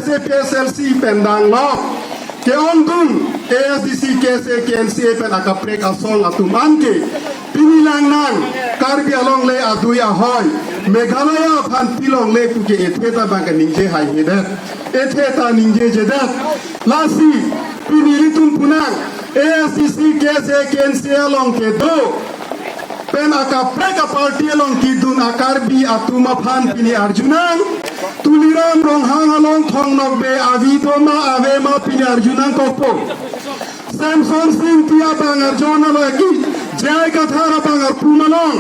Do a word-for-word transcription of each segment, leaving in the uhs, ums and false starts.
APHLC pen dang lo. Ke-ongdung ASDC, KSA, KNCA pen akaprek asong atum anke pini lang nang Karbi Anglong le adui ahoi Meghalaya aphan pilongle puke ethe ta bang kaningje haihedet, ethe ta ningjejedet. Lasi pini ilitum punang ASDC, KSA, KNCA along kedo pen akaprek aparty along kedun a-Karbi atum aphan pini arjunang. Tuliram Ronghang along Thong Nokbe avi do ma ave ma pini arjunang kokpo. Semsonsing Ingti abang arjon along ki J I Kathar abang arpum along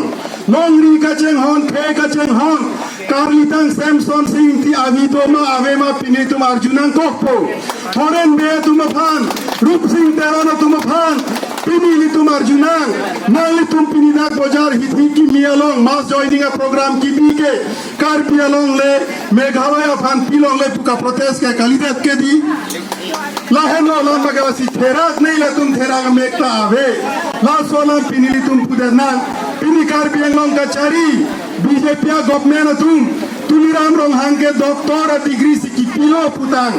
longri kachinghon, khei kachinghon, karlitang Semsonsing Ingti avi do ma ave ma pini ilitum arjunang kokpo. Horen Bey atum aphan, Rupsing Teron atum aphan pini ilitum arjunang. Nanglitum pini dak bojar hithi kimi along mass joining a-program kimi ke Karbi Anglong le Meghalaya aphan pilongle pu kaprotest ke kalidet ke dei. Lahenlo alam baka si therak nei, latum therak mek ta ave. Laso alam pini ilitum pudet nang. Pini Karbi Anglong kachari BJP a-government atum Tuliram Ronghang ke doctor a-degree si kipilo putang.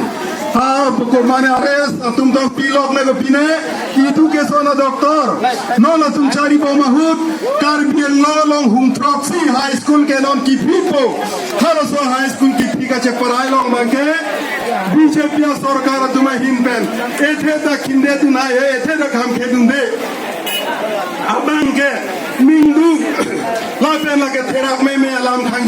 Ha, buku mane arrest atum tong pilok ne ko pine, education a-doctor. Non latum chari bom ahut Karbi Anglong along hum throksi high school ke non kiphipo. Halaso high school kiphi kacheparai along bangke BJP a-sorkar atum ahin pen ethe ta khinde dunde, ethe ta kham khe dunde. Abangke mingduk lapen lake therak meme alam khang